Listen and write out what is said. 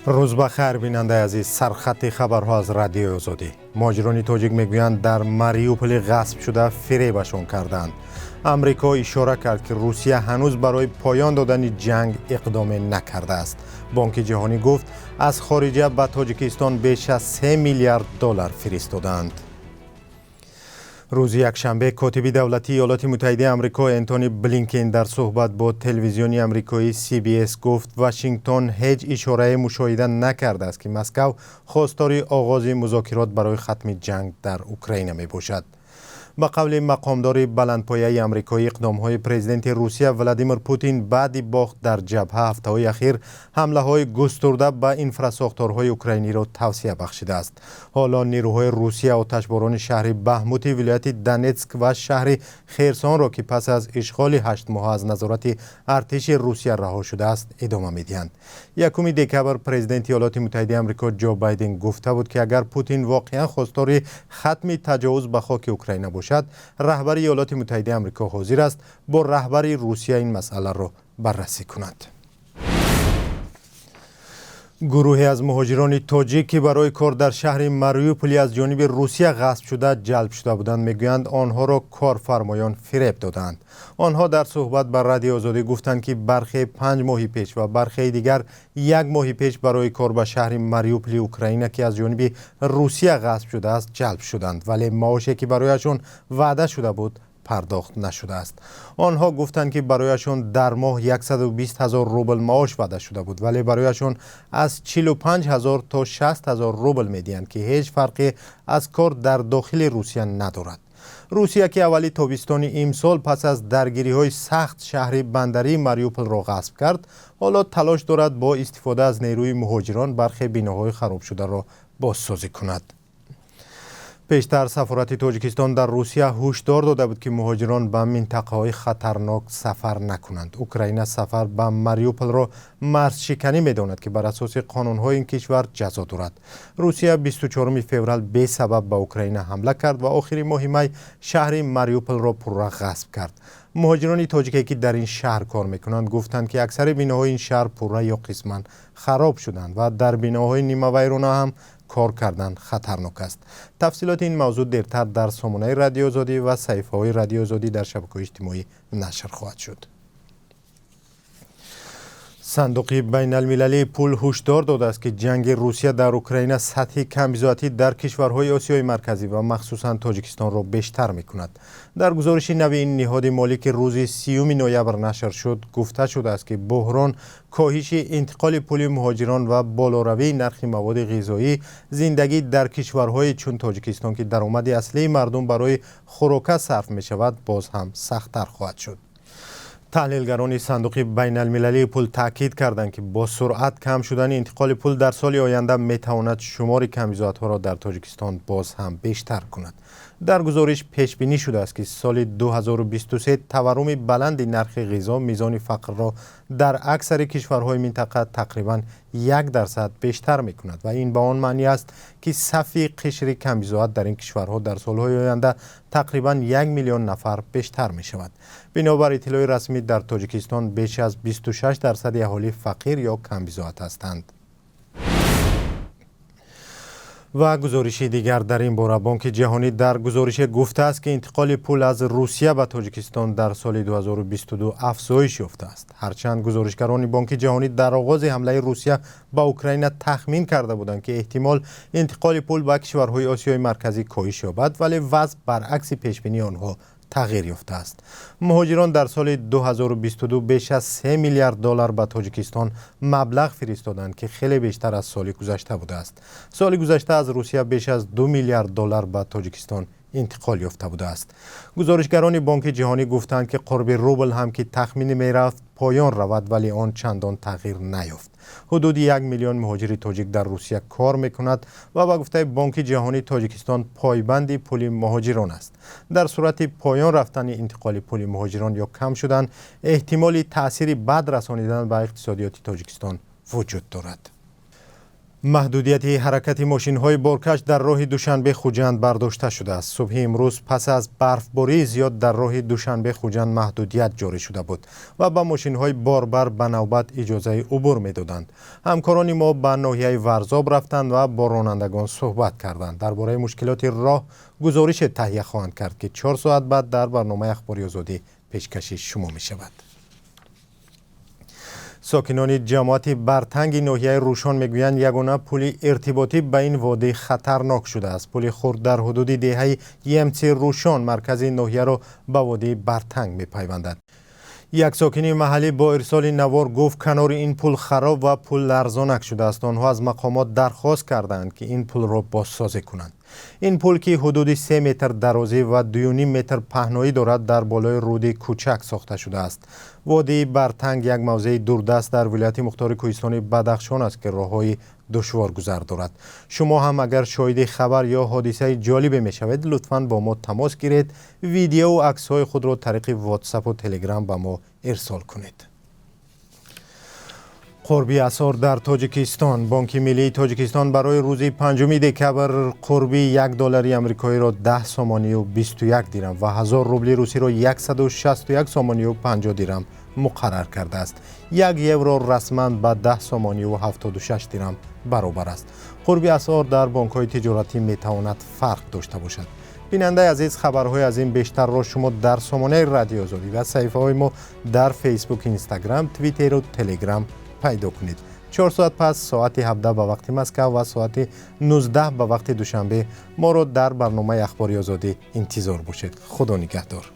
Рӯз ба хайр, бинандаи азиз. Сархати хабарҳо аз Радиои Озодӣ. Муҳоҷирони тоҷик мегӯянд, дар Мариуполи ғасбшуда фиребашон карданд. Амрико ишора кард, ки Русия ҳанӯз барои поён додани ҷанг иқдоме накардааст. Бонки Ҷаҳонӣ гуфт, аз хориҷа ба Тоҷикистон беш аз 3 миллиард доллар фиристодаанд. Рӯзи якшанбе котиби давлатии Иёлоти Муттаҳидаи Амрико Энтони Блинкен дар суҳбат бо телевизиони амрикоии CBS гуфт, Вашингтон ҳеҷ ишорае мушоҳида накардааст, ки Москав хостори оғози музокирот барои хатми ҷанг дар Украина мебошад. Ба қавли мақомдори баландпояи амрикоӣ, иқдомҳои президенти Русия Владимир Путин баъди бохт дар ҷабҳа ҳафтаҳои ахир ҳамлаҳои густурда ба инфрасохторҳои украиниро тавсеа бахшидааст. Ҳоло нирӯҳои Русия оташборони шаҳри Бахмути вилояти Донетск ва шаҳри Херсонро, ки пас аз ишғоли 8 моҳа аз назорати артиши Русия раҳо шудааст, идома медиҳанд. 1 декабр президенти Иёлоти Муттаҳидаи Амрико Ҷо Байден гуфта буд, ки агар Путин воқеан хостори хатми таҷовуз ба хоки Украина бошад, раҳбари Иёлоти Муттаҳидаи Амрико ҳозир аст бо раҳбари Русия ин масъаларо баррасӣ кунад. Гурӯҳе аз муҳоҷирони тоҷик, ки барои кор дар шаҳри Мариуполи аз ҷониби Русия ғасб шуда ҷалб шуда буданд, мегӯянд, онҳоро корфармоён фиреб додаанд. Онҳо дар суҳбат ба Радиои Озодӣ гуфтанд, ки бархе 5 моҳи пеш ва бархеи дигар як моҳи пеш барои кор ба шаҳри Мариуполи Украина, ки аз ҷониби Русия ғасб шудааст, ҷалб шуданд, вале маоше, ки барояшон ваъда шуда буд, пардохт нашудааст. Онҳо гуфтанд, ки барояшон дар моҳ 120 ҳазор рубл маош ваъда шуда буд, вале барояшон аз 45 ҳазор то 60 ҳазор рубл медиҳанд, ки ҳеҷ фарқе аз кор дар дохили Русия надорад. Русия, ки аввали тобистони имсол пас аз даргириҳои сахт шаҳри бандарии Мариуполро ғасб кард, ҳоло талош дорад бо истифода аз нерӯи муҳоҷирон бархе биноҳои харобшударо бозсозӣ кунад. Пештар сафорати Тоҷикистон дар Русия ҳушдор дода буд, ки муҳоҷирон ба минтақаҳои хатарнок сафар накунанд. Украина сафар ба Мариуполро марзшиканӣ медонад, ки бар асоси қонунҳои ин кишвар ҷазо дорад. Русия 24 феврал бесабаб ба Украина ҳамла кард ва охири моҳи май шаҳри Мариуполро пурра ғасб кард. Муҳоҷирони тоҷике, ки дар ин шаҳр кор мекунанд, гуфтанд, ки аксари биноҳои ин шаҳр пурра ё қисман хароб шуданд ва дар биноҳои нимавайрона ҳам кор кардан хатарнок аст. Тафсилоти ин мавзӯъ дертар дар сомонаи Радиои Озодӣ ва саҳифаҳои Радиои Озодӣ дар шабакаҳои иҷтимоӣ нашр хоҳад шуд. Сандуқи байналмилалии пул ҳушдор додааст, ки ҷанги Русия дар Украина сатҳи камбизоатӣ дар кишварҳои Осиёи Марказӣ ва махсусан Тоҷикистонро бештар мекунад. Дар гузориши нави ин ниҳоди молӣ, ки рӯзи 30 ноябр нашр шуд, гуфта шудааст, ки буҳрон, коҳиши интиқоли пули муҳоҷирон ва болоравии нархи маводи ғизоӣ зиндагӣ дар кишварҳое чун Тоҷикистон, ки даромади аслии мардум барои хӯрока сарф мешавад, боз ҳам сахттар хоҳад шуд. Таҳлилгарони Сандуқи байналмилалии пул таъкид карданд, ки бо суръат кам шудани интиқоли пул дар соли оянда метавонад шумори камбизоатҳоро дар Тоҷикистон боз ҳам бештар кунад. Дар гузориш пешбинӣ шудааст, ки соли 2023 таварруми баланди нархи ғизо мизони фақрро дар аксари кишварҳои минтақа тақрибан 1% бештар мекунад ва ин ба он маънӣ аст, ки сафи қишри камбизоат дар ин кишварҳо дар солҳои оянда тақрибан 1 миллион нафар бештар мешавад. Бинобар иттилои расмӣ, дар Тоҷикистон беш аз 26 дарсади аҳолӣ фақир ё камбизоат ҳастанд. Ва гузориши дигар дар ин бора: Бонки Ҷаҳонӣ дар гузорише гуфтааст, ки интиқоли пул аз Русия ба Тоҷикистон дар соли 2022 афзоиш ёфтааст. Ҳарчанд гузоришгарони Бонки Ҷаҳонӣ дар оғози ҳамлаи Русия ба Украина тахмин карда буданд, ки эҳтимол интиқоли пул ба кишварҳои Осиёи Марказӣ коҳиш ёбад, вале вазъ баръакси пешбинии онҳо тағйир ёфтааст. Муҳоҷирон дар соли 2022 беш аз 3 миллиард доллар ба Тоҷикистон маблағ фиристоданд, ки хеле бештар аз соли гузашта будааст. Соли гузашта аз Русия беш аз 2 миллиард доллар ба Тоҷикистон интиқол ёфта будааст. Гузоришгарони Бонки Ҷаҳонӣ гуфтанд, ки қурби рубл ҳам, ки тахминӣ мерафт поён равад, вале он чандон тағйир наёфт. Ҳудуди 1 миллион муҳоҷири тоҷик дар Русия кор мекунад ва ба гуфтаи Бонки Ҷаҳонӣ, Тоҷикистон пойбанди пули муҳоҷирон аст. Дар сурати поён рафтани интиқоли пули муҳоҷирон ё кам шудан, эҳтимоли таъсири бад расонидан ба иқтисодиёти Тоҷикистон вуҷуд дорад. Маҳдудияти ҳаракати мошинҳои боркаш дар роҳи Душанбе-Хуҷанд бардошта шудааст. Субҳи имрӯз пас аз барфбории зиёд дар роҳи Душанбе-Хуҷанд маҳдудият ҷорӣ шуда буд ва ба мошинҳои борбар ба навбат иҷозаи убур медоданд. Ҳамкорони мо ба ноҳияи Варзоб рафтанд ва бо ронандагон суҳбат карданд. Дар бораи мушкилоти роҳ гузорише таҳия хоҳанд кард, ки 4 соат баъд дар барномаи Ахбори Озодӣ пешкаши шумо мешавад. Сокинони ҷамоати Бартанги ноҳияи Рӯшон мегӯянд, ягона пули иртиботӣ ба ин водӣ хатарнок шудааст. Пули хурд дар ҳудуди деҳаи Емци Рӯшон маркази ноҳияро ба водии Бартанг мепайвандад. Як сокини маҳаллӣ бо ирсоли навор гуфт, канори ин пул хароб ва пул ларзонак шудааст. Онҳо аз мақомот дархост кардаанд, ки ин пулро бозсозӣ кунанд. Ин пул, ки ҳудуди 3 метр дарозӣ ва 2,5 метр паҳноӣ дорад, дар болои руди Кӯчак сохта шудааст. Водии Бартанг як мавзеи дурдаст дар вилояти мухтори кӯҳистони Бадахшон аст, ки роҳҳои душворгузар дорад. Шумо ҳам агар шоҳиди хабар ё ҳодисаи ҷолибе мешавед, лутфан бо мо тамос гиред, видеову аксҳои худро тариқи Ватсапу Телеграм ба мо ирсол кунед. Қурби асъор дар Тоҷикистон. Бонки миллии Тоҷикистон барои рӯзи 5 декабр қурби 1 доллари амрикоиро 10 сомонию 21 дирам ва 1000 рубли русиро 161 сомонию 50 дирам муқаррар кардааст. 1 евро расман ба 10 сомонию 76 дирам баробар аст. Қурби асъор дар бонкҳои тиҷоратӣ метавонад фарқ дошта бошад. Бинандаи азиз, хабарҳои аз ин бештарро шумо дар сомонаи Радиои Озодӣ ва саҳифаҳои мо дар Фейсбук, Инстаграм, Твиттеру Телеграм пайдо кунед. 4 соат пас, соати 17 ба вақти Москав ва соати 19 ба вақти Душанбе, моро дар барномаи Ахбори Озодӣ интизор бошед. Худо нигаҳдор.